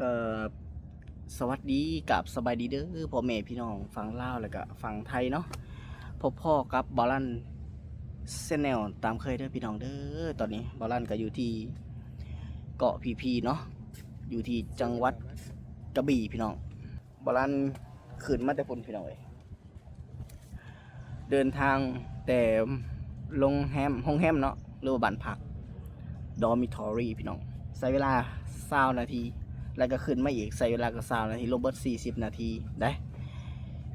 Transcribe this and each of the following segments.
ກໍສະຫວັດດີ ກັບສະບາຍດີເດີ ພໍ່ແມ່ພີ່ນ້ອງຝັ່ງລາວ ແລ້ວກະຝັ່ງໄທເນາະ. ພົບພໍ້ກັບບ່າວລັນ Channel ຕາມເຄີຍເດີພີ່ນ້ອງເດີ. ຕອນນີ້ບ່າວລັນກໍຢູ່ທີ່ເກາະພີພີເນາະ ຢູ່ທີ່ຈັງຫວັດກະບີພີ່ນ້ອງ. ບ່າວລັນຂຶ້ນມາແຕ່ພຸ້ນພີ່ນ້ອງເອີຍ. ເດີນທາງແຕ່ໂຮງແຮມ ໂຮງແຮມເນາະ ຫຼືວ່າບ້ານພັກ Dormitory ພີ່ນ້ອງ ໃຊ້ເວລາຊາວນາທີ ແລ້ວກໍຂຶ້ນມາອີກ ໃຊ້ເວລາກໍຊາວນາທີ ລວມເບິດສີ່ສິບນາທີໄດ໋.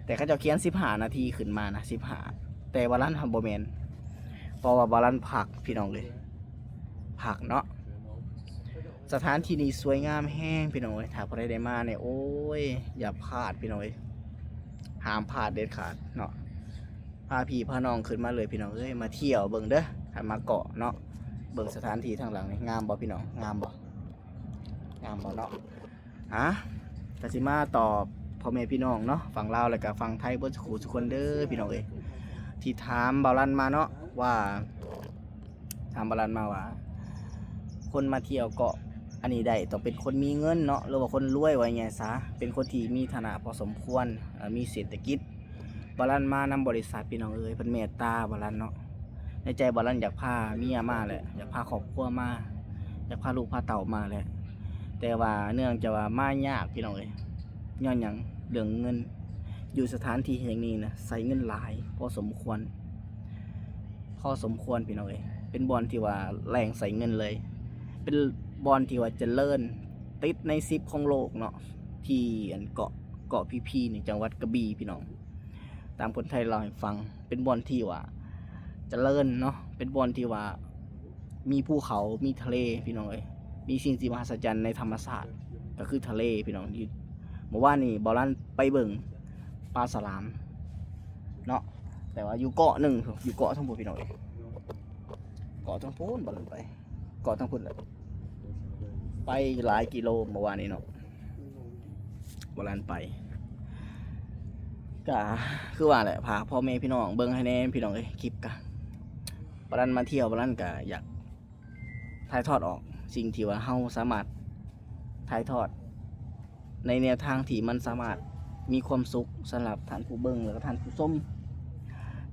ແຕ່ເຂົາເຈົ້າຂຽນສິບຫ້ານາທີ ຂຶ້ນມານະ ສິບຫ້າ ແຕ່ບ່າວລັນຫັ້ນບໍ່ແມ່ນ ເພາະວ່າບ່າວລັນພັກພີ່ນ້ອງເອີຍ ພັກເນາະ. ສະຖານທີ່ນີ້ສວຍງາມແຮງພີ່ນ້ອງເອີຍ ຖ້າຜູ້ໃດໄດ້ມານີ້ ໂອ້ຍ ຢ່າພາດພີ່ນ້ອງເອີຍ ຫ້າມພາດເດັດຂາດເນາະ. ພາພີ່ພານ້ອງຂຶ້ນມາເລີຍພີ່ນ້ອງເອີຍ ມາທ່ຽວເບິ່ງເດີ ຄັນມາເກາະເນາະ. ເບິ່ງສະຖານທີ່ທາງຫຼັງນີ້ ງາມບໍ່ພີ່ນ້ອງ ງາມບໍ່ ງາມບໍ່ເນາະ. ຫາ ກໍຊິມາຕອບພໍ່ແມ່ພີ່ນ້ອງເນາະ ຝັ່ງລາວ ແລ້ວກໍຝັ່ງໄທ ເບິດສູ່ຜູ້ສູ່ຄົນເດີພີ່ນ້ອງເອີຍ ທີ່ຖາມບ່າວລັນມາເນາະ ວ່າ ຖາມບ່າວລັນມາວ່າ ຄົນມາທ່ຽວເກາະອັນນີ້ໄດ້ ຕ້ອງເປັນຄົນມີເງິນເນາະ ຫຼືວ່າຄົນລວຍ ວ່າງ່າຍໆຊະ ເປັນຄົນທີ່ມີຖານະພໍສົມຄວນ ເອີ ມີເສດຖະກິດ. ບ່າວລັນມານຳບໍລິສັດພີ່ນ້ອງເອີຍ ເພິ່ນເມດຕາບ່າວລັນເນາະ. ໃນໃຈບ່າວລັນຢາກພາເມຍມາແຫຼະ ຢາກພາຄອບຄົວມາ ຢາກພາລູກພາເຕົ້າມາແຫຼະ ແຕ່ວ່າເນື່ອງຈາກວ່າມາຍາກພີ່ນ້ອງເອີຍ. ຍ້ອນຫຍັງ? ເລື່ອງເງິນ. ຢູ່ສະຖານທີ່ແຫ່ງນີ້ນະ ໃຊ້ເງິນຫຼາຍພໍສົມຄວນ ພໍສົມຄວນພີ່ນ້ອງເອີຍ. ເປັນບ່ອນທີ່ວ່າແຫຼ່ງໃຊ້ເງິນເລີຍ ເປັນບ່ອນທີ່ວ່າຈະເລີນ ຕິດໃນສິບຂອງໂລກເນາະ ທີ່ອັນເກາະ ເກາະພີພີນີ້ ຈັງຫວັດກະບີພີ່ນ້ອງ. ຕາມຄົນໄທເລົ່າໃຫ້ຟັງ ເປັນບ່ອນທີ່ວ່າຈະເລີນເນາະ ເປັນບ່ອນທີ່ວ່າມີພູເຂົາ ມີທະເລພີ່ນ້ອງເອີຍ ມີສິ່ງທີ່ມະຫັດສະຈັນໃນທຳມະຊາດ ກໍຄືທະເລພີ່ນ້ອງ. ມື້ວານນີ້ບ່າວລັນໄປເບິ່ງປາສະຫຼາມເນາະ ແຕ່ວ່າຢູ່ເກາະໜຶ່ງ ຢູ່ເກາະທາງພຸ້ນພີ່ນ້ອງເອີຍ ເກາະທາງພຸ້ນ ບ່າວລັນໄປ ເກາະທາງພຸ້ນແຫຼະ ໄປຫຼາຍກິໂລມື້ວານນີ້ເນາະ ບ່າວລັນໄປ. ກະຄືວ່າແຫຼະ ຝາກພໍ່ແມ່ພີ່ນ້ອງເບິ່ງໃຫ້ແດ່ພີ່ນ້ອງເອີຍ ຄລິບກະ ບ່າວລັນມາທ່ຽວ ບ່າວລັນກະຢາກຖ່າຍທອດອອກ ສິ່ງທີ່ວ່າເຮົາສາມາດຖ່າຍທອດ ໃນແນວທາງທີ່ມັນສາມາດມີຄວາມສຸກສຳລັບທ່ານຜູ້ເບິ່ງ ແລະກໍທ່ານຜູ້ຊົມ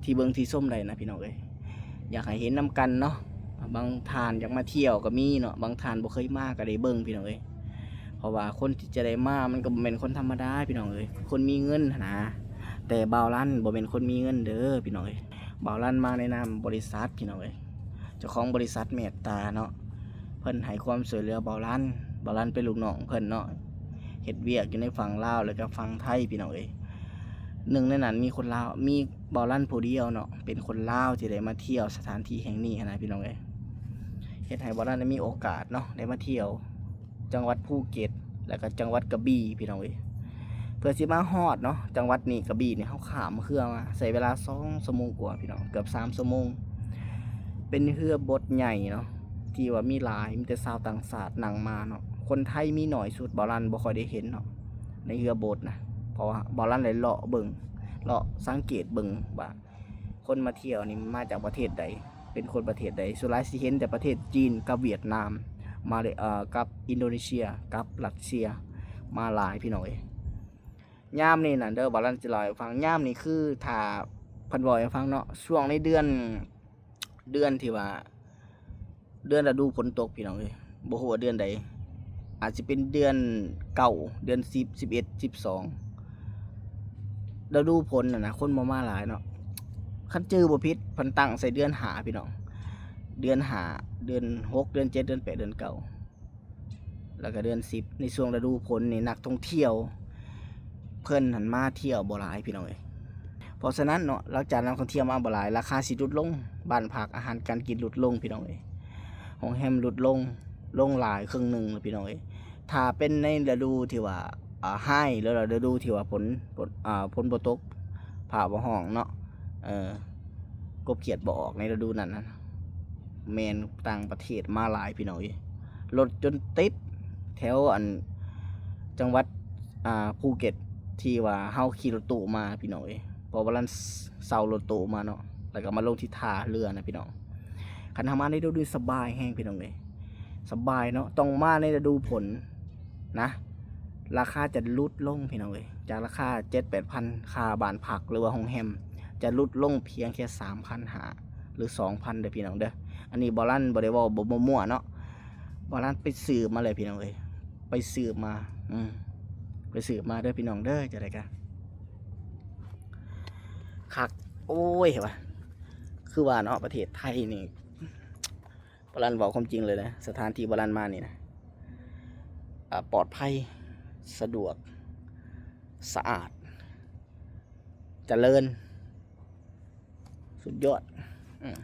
ທີ່ເບິ່ງທີ່ຊົມໄດ້ນະພີ່ນ້ອງເອີຍ. ຢາກໃຫ້ເຫັນນຳກັນເນາະ ບາງທ່ານຢາກມາທ່ຽວກໍມີເນາະ ບາງທ່ານບໍ່ເຄີຍມາກໍໄດ້ເບິ່ງພີ່ນ້ອງເອີຍ. ເພາະວ່າຄົນທີ່ຈະໄດ້ມາ ມັນກໍບໍ່ແມ່ນຄົນທຳມະດາພີ່ນ້ອງເອີຍ ຄົນມີເງິນຫັ້ນນະ. ແຕ່ບ່າວລັນບໍ່ແມ່ນຄົນມີເງິນເດີພີ່ນ້ອງເອີຍ ບ່າວລັນມາໃນນາມບໍລິສັດພີ່ນ້ອງເອີຍ. ເຈົ້າຂອງບໍລິສັດເມດຕາເນາະ ເພິ່ນໃຫ້ຄວາມຊ່ວຍເຫຼືອບ່າວລັນ ບ່າວລັນເປັນລູກນ້ອງເພິ່ນເນາະ ເຮັດວຽກຢູ່ໃນຝັ່ງລາວ ແລ້ວກໍຝັ່ງໄທພີ່ນ້ອງເອີຍ. ໜຶ່ງໃນນັ້ນມີຄົນລາວ ມີບ່າວລັນຜູ້ດຽວເນາະ ເປັນຄົນລາວທີ່ໄດ້ມາທ່ຽວສະຖານທີ່ແຫ່ງນີ້ຫັ້ນນະພີ່ນ້ອງເອີຍ. ເຮັດໃຫ້ບ່າວລັນໄດ້ມີໂອກາດເນາະ ໄດ້ມາທ່ຽວ ຈັງຫວັດພູເກັດ ແລ້ວກໍຈັງຫວັດກະບີພີ່ນ້ອງເອີຍ. ເພື່ອຊິມາຮອດເນາະ ຈັງຫວັດນີ້ ກະບີນີ້ ເຮົາຂ້າມເຮືອມາ ໃຊ້ເວລາສອງຊົ່ວໂມງກວ່າພີ່ນ້ອງ ເກືອບສາມຊົ່ວໂມງ. ເປັນເຮືອບົດໃຫຍ່ເນາະ ທີ່ວ່າມີຫຼາຍ ມີແຕ່ຊາວຕ່າງຊາດນັ່ງມາເນາະ ຄົນໄທມີໜ້ອຍສຸດ ບ່າວລັນບໍ່ຄ່ອຍໄດ້ເຫັນເນາະ ໃນເຮືອບົດນະ. ເພາະວ່າບ່າວລັນໄດ້ເລາະເບິ່ງ ເລາະສັງເກດເບິ່ງວ່າ ຄົນມາທ່ຽວນີ້ມາຈາກປະເທດໃດ ເປັນຄົນປະເທດໃດ. ສ່ວນຫຼາຍຊິເຫັນແຕ່ປະເທດຈີນກັບຫວຽດນາມ ມາເລ ເອີ ກັບອິນໂດເນເຊຍ ກັບຣັດເຊຍ ມາຫຼາຍພີ່ນ້ອງເອີຍ. ຍາມນີ້ນະເດີ ບ່າວລັນຊິເລົ່າໃຫ້ຟັງ ຍາມນີ້ຄື ຖ້າເພິ່ນເວົ້າໃຫ້ຟັງເນາະ ຊ່ວງໃນເດືອນ ເດືອນທີ່ວ່າ ເດືອນລະດູຝົນຕົກພີ່ນ້ອງເອີຍ ບໍ່ຮູ້ວ່າເດືອນໃດ ອາດຊິເປັນເດືອນເກົ້າ ເດືອນສິບ ສິບເອັດ ສິບສອງ ລະດູຝົນຫັ້ນນະ ຄົນບໍ່ມາຫຼາຍເນາະ. ຄັນຈື່ບໍ່ຜິດ ເພິ່ນຕັ້ງໃສ່ເດືອນຫ້າພີ່ນ້ອງ ເດືອນຫ້າ ເດືອນຫົກ ເດືອນເຈັດ ເດືອນແປດ ເດືອນເກົ້າ ແລ້ວກໍເດືອນສິບ ໃນຊ່ວງລະດູຝົນນີ້ ນັກທ່ອງທ່ຽວເພິ່ນຫັ້ນມາທ່ຽວບໍ່ຫຼາຍພີ່ນ້ອງເອີຍ. ເພາະສະນັ້ນເນາະ ຫຼັງຈາກນັກທ່ອງທ່ຽວມາບໍ່ຫຼາຍ ລາຄາຊິຫຼຸດລົງ ບ້ານພັກ ອາຫານການກິນຫຼຸດລົງພີ່ນ້ອງເອີຍ ໂຮງແຮມຫຼຸດລົງ ລົງຫຼາຍເຄິ່ງໜຶ່ງແລ້ວພີ່ນ້ອງເອີຍ. ຖ້າເປັນໃນລະດູທີ່ວ່າ ອາ ຮ້າຍ ຫຼືລະດູທີ່ວ່າຝົນ ຝົນ ອາ ຝົນບໍ່ຕົກ ຟ້າບໍ່ຮ້ອງເນາະ ເອີ ກົບຂຽດບໍ່ອອກໃນລະດູນັ້ນນະ ແມ່ນຕ່າງປະເທດມາຫຼາຍພີ່ນ້ອງເອີຍ. ລົດຈົນຕິດແຖວອັນ ຈັງຫວັດ ອາ ພູເກັດ ທີ່ວ່າເຮົາຂີ່ລົດຕູ້ມາພີ່ນ້ອງເອີຍ ເພາະວ່າລັນເຊົ່າລົດຕູ້ມາເນາະ ແລ້ວກໍມາລົງທີ່ທ່າເຮືອນະພີ່ນ້ອງ. ຄັນເຮົາມາໃນລະດູນີ້ສະບາຍແຮງພີ່ນ້ອງເອີຍ ສະບາຍເນາະ. ຕ້ອງມາໃນລະດູຝົນນະ ລາຄາຈະຫຼຸດລົງພີ່ນ້ອງເອີຍ, ຈາກລາຄາເຈັດແປດພັນ ຄ່າບ້ານພັກ ຫຼືວ່າໂຮງແຮມ ຈະຫຼຸດລົງພຽງແຄ່ສາມພັນຫ້າ ຫຼືສອງພັນເດີພີ່ນ້ອງເດີ. ອັນນີ້ບ່າວລັນບໍ່ໄດ້ເວົ້າ ບໍ່ ບໍ່ມົ້ວເນາະ, ບ່າວລັນໄປສືບມາເລີຍພີ່ນ້ອງເອີຍ, ໄປສືບມາ ອືມ ໄປສືບມາເດີພີ່ນ້ອງເດີ. ຈັ່ງໃດກະຄັກ ໂອ້ຍ ວ່າ ຄືວ່າເນາະ ປະເທດໄທນີ້ ບ່າວລັນເວົ້າຄວາມຈິງເລີຍນະ, ສະຖານທີ່ບ່າວລັນມານີ້ນະ ອາ ປອດໄພ, ສະດວກ, ສະອາດ, ຈະເລີນ, ສຸດຍອດ ອືມ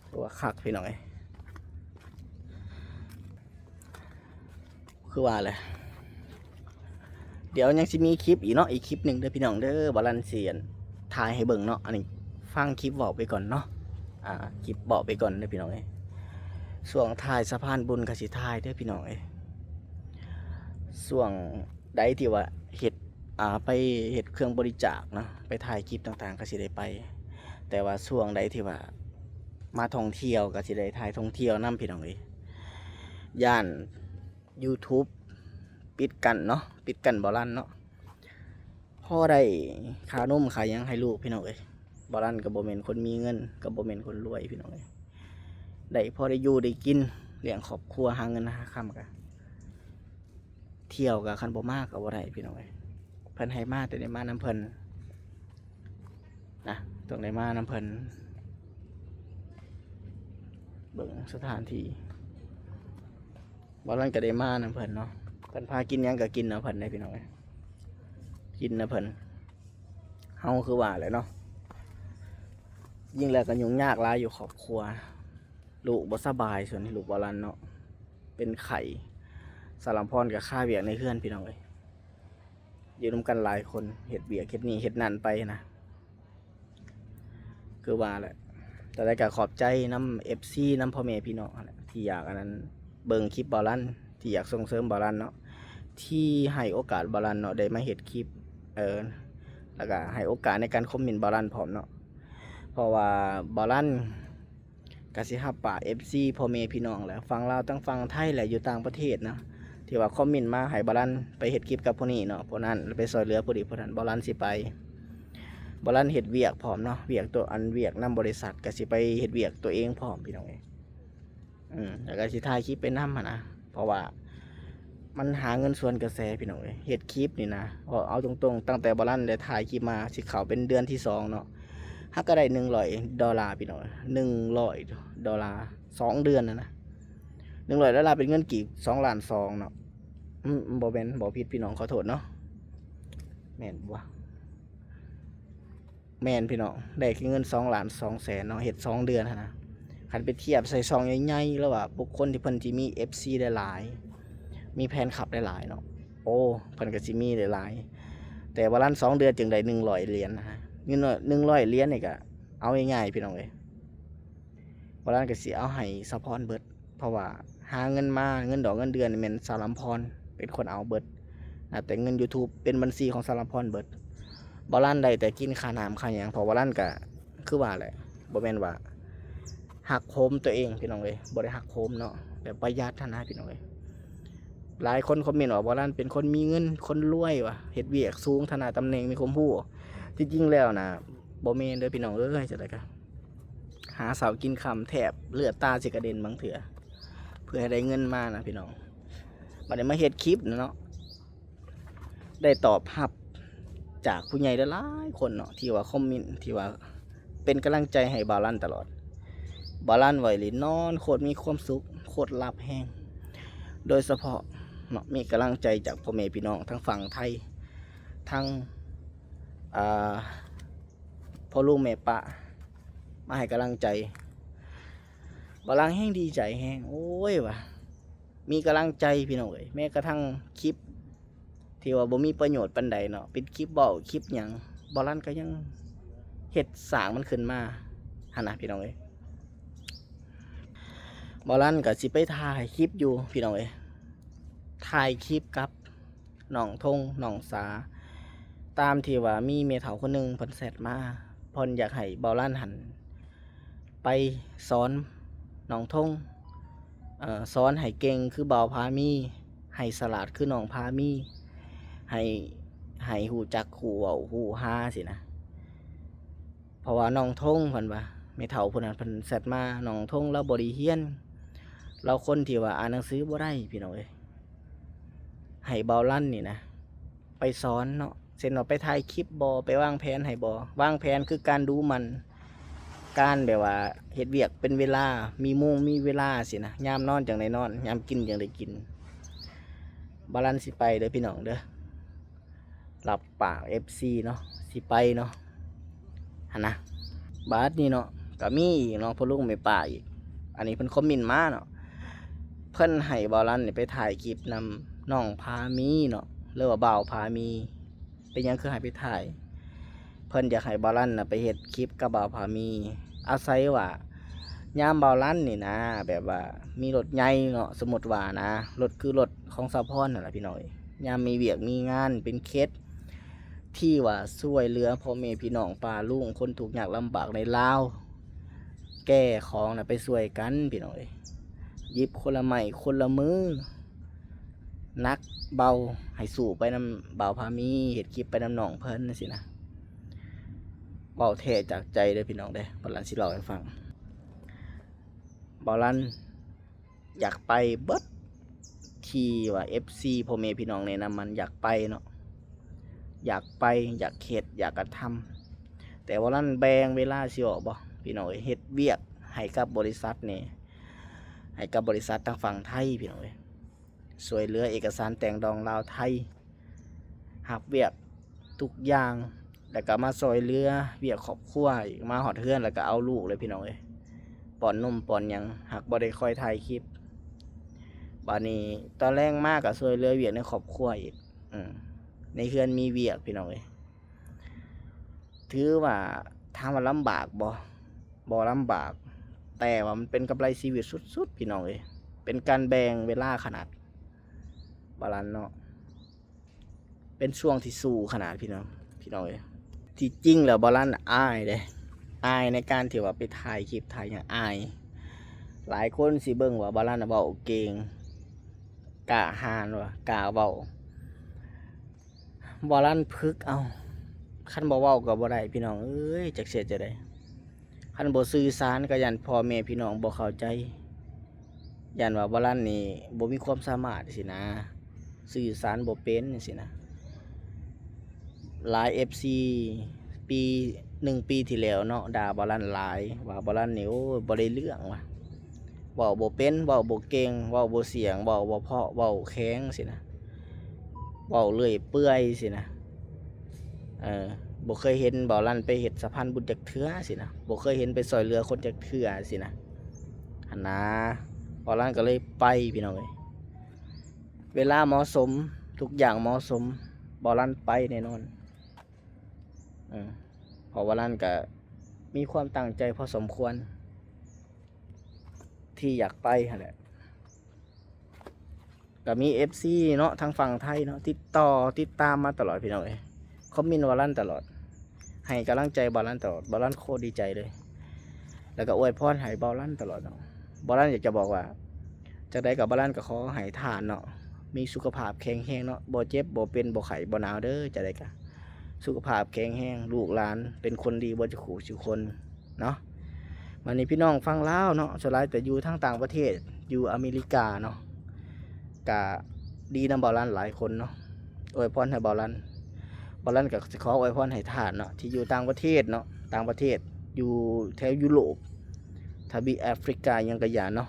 ຖືວ່າຄັກພີ່ນ້ອງເອີຍ. ຄືວ່າແຫຼະ ດຽວຍັງຊິມີຄລິບອີກເນາະ, ອີກຄລິບໜຶ່ງເດີພີ່ນ້ອງເດີ, ບ່າວລັນຊິຖ່າຍໃຫ້ເບິ່ງເນາະ. ອັນນີ້ຟັງຄລິບເວົ້າໄປກ່ອນເນາະ, ອາ ຄລິບເວົ້າໄປກ່ອນເດີພີ່ນ້ອງເອີຍ. ຊ່ວງຖ່າຍສະພານບຸນກໍຊິຖ່າຍເດີພີ່ນ້ອງເອີຍ, ຊ່ວງໃດທີ່ວ່າເຮັດ ອາ ໄປເຮັດເຄື່ອງບໍລິຈາກເນາະ, ໄປຖ່າຍຄລິບຕ່າງໆກໍຊິໄດ້ໄປ. ແຕ່ວ່າຊ່ວງໃດທີ່ວ່າມາທ່ອງທ່ຽວກໍຊິໄດ້ຖ່າຍທ່ອງທ່ຽວນຳພີ່ນ້ອງເອີຍ. ຢ້ານ YouTube ປິດກັ້ນເນາະ, ປິດກັ້ນບ່າວລັນເນາະ. ພໍໄດ້ຄ່ານົມຄ່າຫຍັງໃຫ້ລູກພີ່ນ້ອງເອີຍ. ບ່າວລັນກໍບໍ່ແມ່ນຄົນມີເງິນ, ກໍບໍ່ແມ່ນຄົນລວຍພີ່ນ້ອງເອີຍ, ໄດ້ພໍໄດ້ຢູ່ໄດ້ກິນ, ລ້ຽງຄອບຄົວ, ຫາເງິນຫາຄຳ. ກະທ່ຽວກະຄັນບໍ່ມາກໍບໍ່ໄດ້ພີ່ນ້ອງເອີຍ, ເພິ່ນໃຫ້ມາ ແຕ່ໄດ້ມານຳເພິ່ນນະ, ຕ້ອງໄດ້ມານຳເພິ່ນ. ເບິ່ງສະຖານທີ່ ບ່າວລັນກໍໄດ້ມານຳເພິ່ນເນາະ, ເພິ່ນພາກິນຫຍັງກໍກິນນຳເພິ່ນເດ້ພີ່ນ້ອງເອີຍ, ກິນນຳເພິ່ນ. ເຮົາຄືວ່າແຫຼະເນາະ, ຍິ່ງແລ້ວກໍຫຍຸ້ງຍາກຫຼາຍຢູ່ຄອບຄົວ, ລູກບໍ່ສະບາຍ, ສ່ວນໃຫ້ລູກບ່າວລັນເນາະ ເປັນໄຂ້, ສາວລຳພອນກໍຄາວຽກໃນເຮືອນພີ່ນ້ອງເອີຍ. ຢູ່ນຳກັນຫຼາຍຄົນ ເຮັດວຽກເຮັດນີ້ເຮັດນັ້ນໄປນະ. ຄືວ່າແຫຼະ, ຈັ່ງໃດກໍຂອບໃຈນຳເອັຟຊີ ນຳພໍ່ແມ່ພີ່ນ້ອງຫັ້ນແຫຼະ ທີ່ຢາກອັນນັ້ນ ເບິ່ງຄລິບບ່າວລັນ, ທີ່ຢາກສົ່ງເສີມບ່າວລັນເນາະ, ທີ່ໃຫ້ໂອກາດບ່າວລັນເນາະ ໄດ້ມາເຮັດຄລິບ, ເອີ ແລ້ວກໍໃຫ້ໂອກາດໃນການຄອມເມັນບ່າວລັນພ້ອມເນາະ. ເພາະວ່າບ່າວລັນ ກະຊິຮັບປາກເອັຟຊີ ພໍ່ແມ່ພີ່ນ້ອງແຫຼະ ຝັ່ງລາວ ທັງຝັ່ງໄທ ແລະ ຢູ່ຕ່າງປະເທດນະ ທີ່ວ່າຄອມເມັນມາໃຫ້ບ່າວລັນໄປເຮັດຄລິບກັບຜູ້ນີ້ເນາະ, ຜູ້ນັ້ນໄປຊ່ວຍເຫຼືອຜູ້ນີ້ຜູ້ນັ້ນ, ບ່າວລັນຊິໄປ. ບ່າວລັນເຮັດວຽກພ້ອມເນາະ, ວຽກຕົວ ອັນ ວຽກນຳບໍລິສັດ ກະຊິໄປເຮັດວຽກຕົວເອງພ້ອມ ພີ່ນ້ອງເອີຍ. ອືມ ແລ້ວກະຊິຖ່າຍຄລິບໄປນຳຫັ້ນນະ ເພາະວ່າ ມັນຫາເງິນສວນກະແສ ພີ່ນ້ອງເອີຍ. ເຮັດຄລິບນີ້ນະ ເວົ້າເອົາຕົງໆ ຕັ້ງແຕ່ບ່າວລັນໄດ້ຖ່າຍຄລິບມາ ຊິເຂົ້າເປັນເດືອນທີສອງເນາະ, ເຮົາກໍໄດ້ໜຶ່ງຮ້ອຍໂດລາ ພີ່ນ້ອງເອີຍ, ໜຶ່ງຮ້ອຍໂດລາ ສອງເດືອນນະນະ. ໜຶ່ງຮ້ອຍໂດລາເປັນເງິນກີບ ສອງລ້ານສອງເນາະ. ອືມ ບໍ່ແມ່ນ ເວົ້າຜິດ ພີ່ນ້ອງ ຂໍໂທດເນາະ. ແມ່ນບໍ່? ແມ່ນພີ່ນ້ອງ, ໄດ້ແຄ່ເງິນສອງລ້ານສອງແສນເນາະ, ເຮັດສອງເດືອນຫັ້ນນະ. ຄັນໄປທຽບໃສ່ຊ່ອງໃຫຍ່ໆ ຫຼືວ່າບຸກຄົນທີ່ເພິ່ນຊິມີເອັຟຊີຫຼາຍໆ ມີແຟນຄລັບຫຼາຍໆເນາະ, ໂອ້ ເພິ່ນກໍຊິມີຫຼາຍໆ. ແຕ່ວ່າລ້ານສອງເດືອນຈຶ່ງໄດ້ໜຶ່ງຮ້ອຍຫຼຽນນະ, ເງິນໜຶ່ງຮ້ອຍຫຼຽນນີ້ກໍເອົາງ່າຍໆ ພີ່ນ້ອງເອີຍ, ບ່າວລັນກໍຊິເອົາໃຫ້ສາວພອນເບິດ. ເພາະວ່າຫາເງິນມາ ເງິນດອກເງິນເດືອນນີ້ແມ່ນສາວລຳພອນເປັນຄົນເອົາເບິດນະ, ແຕ່ເງິນຢູທູບເປັນບັນຊີຂອງສາວລຳພອນເບິດ. ບ່າວລັນໄດ້ແຕ່ກິນຄ່ານ້ຳຄ່າຫຍັງ, ເພາະບ່າວລັນກະຄືວ່າແຫຼະ ບໍ່ແມ່ນວ່າຮັກໂຮມຕົວເອງ ພີ່ນ້ອງເອີຍ, ບໍ່ໄດ້ຮັກໂຮມເນາະ, ແບບປະຢັດຫັ້ນນະ ພີ່ນ້ອງເອີຍ. ຫຼາຍຄົນຄອມເມັນວ່າບ່າວລັນເປັນຄົນມີເງິນ ຄົນລວຍວ່າ ເຮັດວຽກສູງ ຖານະຕຳແໜ່ງ ມີຄວາມຮູ້. ທີ່ຈິງແລ້ວນະ ບໍ່ແມ່ນເດີ ພີ່ນ້ອງເອີຍ, ຈັ່ງໃດກະ ຫາເຊົ້າກິນຄ່ຳ ແທບເລືອດຕາຊິກະເດັນບາງເທື່ອ ເພື່ອໃຫ້ໄດ້ເງິນມານະພີ່ນ້ອງ. ບັດນີ້ມາເຮັດຄລິບນະເນາະ, ໄດ້ຕອບຮັບຈາກຜູ້ໃຫຍ່ຫຼາຍໆຄົນເນາະ ທີ່ວ່າຄອມເມັນ ທີ່ວ່າເປັນກຳລັງໃຈໃຫ້ບ່າວລັນຕະຫຼອດ. ບ່າວລັນເວົ້າອີ່ຫຼີ ນອນໂຄດມີຄວາມສຸກ ໂຄດຫຼັບແຮງ. ໂດຍສະເພາະເນາະ ມີກຳລັງໃຈຈາກພໍ່ແມ່ພີ່ນ້ອງທັງຝັ່ງໄທ ທັງ ອ່າ ພໍ່ລຸງແມ່ປ້າມາໃຫ້ກຳລັງໃຈ. ບ່າວລັນແຮງດີໃຈແຮງ ໂອ້ຍ ວ່າມີກຳລັງໃຈພີ່ນ້ອງເອີຍ, ແມ້ກະທັ່ງຄລິບທີ່ວ່າບໍ່ມີປະໂຫຍດປານໃດເນາະ, ເປັນຄລິບເວົ້າຄລິບຫຍັງ ບ່າວລັນກໍຍັງເຮັດສ້າງມັນຂຶ້ນມາຫັ້ນນະ ພີ່ນ້ອງເອີຍ. ບ່າວລັນກໍຊິໄປຖ່າຍຄລິບຢູ່ ພີ່ນ້ອງເອີຍ, ຖ່າຍຄລິບກັບ ນ້ອງທົງ ນ້ອງສາ ຕາມທີ່ວ່າມີແມ່ເຖົ້າຄົນໜຶ່ງເພິ່ນແຊັດມາ, ເພິ່ນຢາກໃຫ້ບ່າວລັນຫັ້ນໄປສອນນ້ອງທົງ, ເອີ ສອນໃຫ້ເກັ່ງຄືບ່າວພາມີ, ໃ ໃຫ້ສະຫຼາດຄືນ້ອງພາມີ ໃຫ້ ໃຫ້ຮູ້ຈັກຮູ້ເວົ້າຮູ້ຫາຊີ້ນະ. ເພາະວ່ານ້ອງທົງເພິ່ນວ່າ ແມ່ເຖົ້າຜູ້ນັ້ນເພິ່ນແຊັດມາ ນ້ອງທົງລາວບໍ່ໄດ້ຮຽນ ລາວຄົນທີ່ວ່າອ່ານໜັງສືບໍ່ໄດ້ພີ່ນ້ອງເອີຍ ໃຫ້ບ່າວລັນນີ້ນະ ໄປສອນເນາະ ເຊັ່ນວ່າໄປຖ່າຍຄລິບບໍ ໄປວາງແຜນໃຫ້ບໍ ວາງແຜນຄືການດູໝັ່ນ ການແບບວ່າເຮັດວຽກເປັນເວລາ ມີໂມງມີເວລາຊີ້ນະ ຍາມນອນຈັ່ງໄດ້ນອນ ຍາມກິນຈັ່ງໄດ້ກິນ. ບ່າວລັນຊິໄປເດີພີ່ນ້ອງເດີ ຮັບປາກເອັຟຊີເນາະ ຊິໄປເນາະ ຫັ້ນນະ. ບາດນີ້ເນາະ ກະມີອີກເນາະ ພໍ່ລຸງແມ່ປ້າອີກ ອັນນີ້ເພິ່ນຄອມເມັນມາເນາະ ເພິ່ນໃຫ້ບ່າວລັນນີ້ໄປຖ່າຍຄລິບນຳນ້ອງພາມີເນາະ ຫຼືວ່າບ່າວພາມີ ເປັນຫຍັງຄືໃຫ້ໄປຖ່າຍ? ເພິ່ນຢາກໃຫ້ບ່າວລັນນະໄປເຮັດຄລິບກັບບ່າວພາມີ ອາໄສວ່າຍາມບ່າວລັນນີ້ນະ ແບບວ່າມີລົດໃຫຍ່ເນາະ ສົມມຸດວ່ານະ ລົດຄືລົດຂອງສາວພອນຫັ້ນລະພີ່ນ້ອງເອີຍ ຍາມມີວຽກມີງານເປັນເຂດ ທີ່ວ່າຊ່ວຍເຫຼືອພໍ່ແມ່ພີ່ນ້ອງປ້າລຸງຄົນທຸກຍາກລຳບາກໃນລາວ ແກ່ຂອງນະໄປຊ່ວຍກັນພີ່ນ້ອງເອີຍ ຫຍິບຄົນລະໄມ້ຄົນລະມື ໜັກເບົາ ໃຫ້ສູ້ໄປນຳບ່າວພາມີ ເຮັດຄລິບໄປນຳນ້ອງເພິ່ນຊີ້ນະ. ເວົ້າແທ້ຈາກໃຈເດີພີ່ນ້ອງເດີ ບ່າວລັນຊິເລົ່າໃຫ້ຟັງ ບ່າວລັນ ຢາກໄປເບິດ ທີ່ວ່າເອັຟຊີ ພໍ່ແມ່ພີ່ນ້ອງແນະນຳມັນ ຢາກໄປເນາະ ຢາກໄປ ຢາກເຮັດ ຢາກກະທຳ ແຕ່ວ່າລັນແບ່ງເວລາຊິອອກບໍ່ພີ່ນ້ອງເອີຍ ເຮັດວຽກໃຫ້ກັບບໍລິສັດນີ້ ໃຫ້ກັບບໍລິສັດທາງຝັ່ງໄທພີ່ນ້ອງເອີຍ ຊ່ວຍເຫຼືອເອກະສານແຕ່ງດອງລາວໄທ ຮັບວຽກທຸກຢ່າງ ແລ້ວກໍມາຊ່ອຍເຫຼືອວຽກຄອບຄົວອີກ ມາຮອດເຮືອນແລ້ວກໍເອົາລູກເລີຍພີ່ນ້ອງເອີຍ ປ້ອນນົມປ້ອນຫຍັງ ຫາກບໍ່ໄດ້ຄ່ອຍຖ່າຍຄລິບ ບາດນີ້ຕອນແລງມາກໍຊ່ວຍເຫຼືອວຽກໃນຄອບຄົວອີກ ອືມ ໃນເຮືອນມີວຽກພີ່ນ້ອງເອີຍ ຖືວ່າ ຖາມວ່າລຳບາກບໍ່? ບໍ່ລຳບາກ ແຕ່ວ່າມັນເປັນກຳໄລຊີວິດສຸດໆ ພີ່ນ້ອງເອີຍ ເປັນການແບ່ງເວລາຂະໜາດ ບາລານເນາະ ເປັນຊ່ວງທີ່ສູ້ຂະໜາດພີ່ນ້ອງ ພີ່ນ້ອງເອີຍ ທີ່ຈິງແລ້ວບາລານອາຍເດ້ ອາຍໃນການທີ່ວ່າໄປຖ່າຍຄລິບຖ່າຍຫຍັງ ອາຍ ຫຼາຍຄົນຊິເບິ່ງວ່າບາລານເວົ້າເກັ່ງ ກ້າຫານວ່າ ກ້າເວົ້າ ບໍ່ລັນຝຶກເອົາ ຄັນບໍ່ເວົ້າກໍບໍ່ໄດ້ພີ່ນ້ອງເອີຍ ຈັກຊິເຮັດຈັ່ງໃດ ຄັນບໍ່ສື່ສານກໍຢ້ານພໍ່ແມ່ພີ່ນ້ອງບໍ່ເຂົ້າໃຈ ຢ້ານວ່າບໍ່ລັນນີ້ບໍ່ມີຄວາມສາມາດຊີ້ນະ ສື່ສານບໍ່ເປັນຊີ້ນະ ຫຼາຍເອັຟຊີປີ ໜຶ່ງປີທີ່ແລ້ວເນາະ ດ່າບໍ່ລັນຫຼາຍ ວ່າບໍ່ລັນນີ້ ໂອ້ຍ ບໍ່ໄດ້ເລື່ອງວ່າ ເວົ້າບໍ່ເປັນ ເວົ້າບໍ່ເກັ່ງ ເວົ້າບໍ່ສຽງ ເວົ້າບໍ່ເພາະ ເວົ້າແຂງຊີ້ນະ ເວົ້າເລື່ອຍເປື່ອຍຊີ້ນະ ເອີ ບໍ່ເຄີຍເຫັນບ່າວລັນໄປເຮັດສະພານບຸນຈັກເທື່ອຊີ້ນະ ບໍ່ເຄີຍເຫັນໄປຊ່ອຍເຫຼືອຄົນຈັກເທື່ອຊີ້ນະ ຫັ້ນນາ ບ່າວລັນກໍເລີຍໄປພີ່ນ້ອງເອີຍ ເວລາເໝາະສົມ ທຸກຢ່າງເໝາະສົມ ບ່າວລັນໄປແນ່ນອນ ເອີ ເພາະວ່າລັນກໍມີຄວາມຕັ້ງໃຈພໍສົມຄວນ ທີ່ຢາກໄປຫັ້ນແຫຼະ ກໍມີເອັຟຊີເນາະ ທາງຝັ່ງໄທເນາະ ຕິດຕໍ່ຕິດຕາມມາຕະຫຼອດພີ່ນ້ອງເອີຍ ຄອມເມັນວ່າລັນຕະຫຼອດ ໃຫ້ກຳລັງໃຈບ່າວລັນຕະຫຼອດ ບ່າວລັນໂຄດດີໃຈເລີຍ ແລ້ວກໍອວຍພອນໃຫ້ບ່າວລັນຕະຫຼອດເນາະ ບ່າວລັນຢາກຈະບອກວ່າ ຈັ່ງໃດກໍບ່າວລັນກໍຂໍໃຫ້ທ່ານເນາະ ມີສຸຂະພາບແຂງແຮງເນາະ ບໍ່ເຈັບບໍ່ເປັນບໍ່ໄຂ້ບໍ່ໜາວເດີ ຈັ່ງໃດກໍສຸຂະພາບແຂງແຮງ ລູກຫຼານເປັນຄົນດີເບິດສູ່ຄູ່ສູ່ຄົນ ເນາະ ບາດນີ້ພີ່ນ້ອງຝັ່ງລາວເນາະ ສ່ວນຫຼາຍແຕ່ຢູ່ທາງຕ່າງປະເທດ ຢູ່ອາເມລິກາເນາະ ກະດີນຳບ່າວລັນຫຼາຍຄົນເນາະ ອວຍພອນໃຫ້ບ່າວລັນ ບ່າວລັນກໍຊິຂໍອວຍພອນໃຫ້ທ່ານເນາະ ທີ່ຢູ່ຕ່າງປະເທດເນາະ ຕ່າງປະເທດ ຢູ່ແຖວຢູໂຣບ ທະວີບແອຟຣິກາ ຫຍັງກະຢ່າເນາະ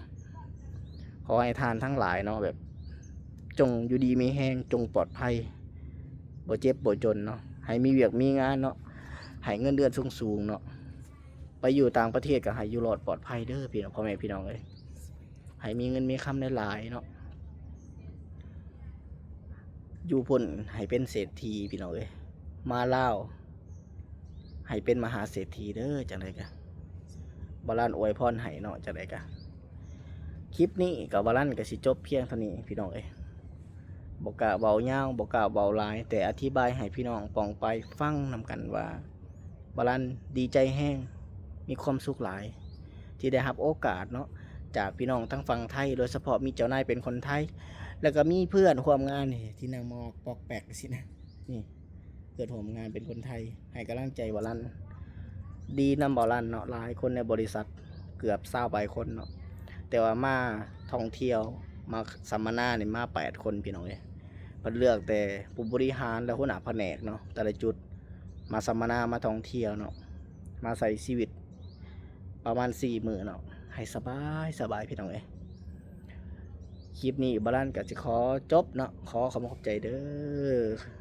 ຂໍໃຫ້ທ່ານທັງຫຼາຍເນາະ ແບບ ຈົ່ງຢູ່ດີມີແຮງ ຈົ່ງປອດໄພ ບໍ່ເຈັບບໍ່ຈົນເນາະ ໃຫ້ມີວຽກມີງານເນາະ ໃຫ້ເງິນເດືອນສູງໆເນາະ ໄປຢູ່ຕ່າງປະເທດກໍໃຫ້ຢູ່ລອດປອດໄພເດີພີ່ນ້ອງ ພໍ່ແມ່ພີ່ນ້ອງເອີຍ ໃຫ້ມີເງິນມີຄຳຫຼາຍໆເນາະ ຢູ່ພຸ້ນໃຫ້ເປັນເສດຖີພີ່ນ້ອງເອີຍ ມາລາວໃຫ້ເປັນມະຫາເສດຖີເດີ ຈັ່ງໃດກະບ່າວລັນອວຍພອນໃຫ້ເນາະ ຈັ່ງໃດກະ ຄລິບນີ້ກໍບ່າວລັນກໍຊິຈົບພຽງເທົ່ານີ້ພີ່ນ້ອງເອີຍ ບໍ່ກ້າເວົ້າຍາວ ບໍ່ກ້າເວົ້າຫຼາຍ ແຕ່ອະທິບາຍໃຫ້ພີ່ນ້ອງປ້ອງປາຍຟັງນຳກັນວ່າ ບ່າວລັນດີໃຈແຮງ ມີຄວາມສຸກຫຼາຍ ທີ່ໄດ້ຮັບໂອກາດເນາະ ຈາກພີ່ນ້ອງທາງຝັ່ງໄທ ໂດຍສະເພາະມີເຈົ້ານາຍເປັນຄົນໄທ ແລ້ວກໍມີເພື່ອນຮ່ວມງານນີ້ທີ່ນັ່ງມອກປອກແປກຊີ້ນະ ນີ້ ເພື່ອນຮ່ວມງານເປັນຄົນໄທ ໃຫ້ກຳລັງໃຈບ່າວລັນ. ດີນຳບ່າວລັນເນາະ ຫຼາຍຄົນໃນບໍລິສັດ ເກືອບຊາວປາຍຄົນເນາະ ແຕ່ວ່າມາທ່ອງທ່ຽວ ມາສຳມະນານີ້ມາແປດຄົນພີ່ນ້ອງເອີຍ. ເພິ່ນເລືອກແຕ່ຜູ້ບໍລິຫານ ແລະ ຫົວໜ້າພະແນກເນາະ ແຕ່ລະຈຸດ ມາສຳມະນາ ມາທ່ອງທ່ຽວເນາະ ມາໃຊ້ຊີວິດປະມານສີ່ມື້ເນາະ ໃຫ້ສະບາຍໆ ພີ່ນ້ອງເອີຍ. ຄລິບນີ້ບ່າວລັນກໍຊິຂໍຈົບເນາະ ຂໍຂອບໃຈເດີ.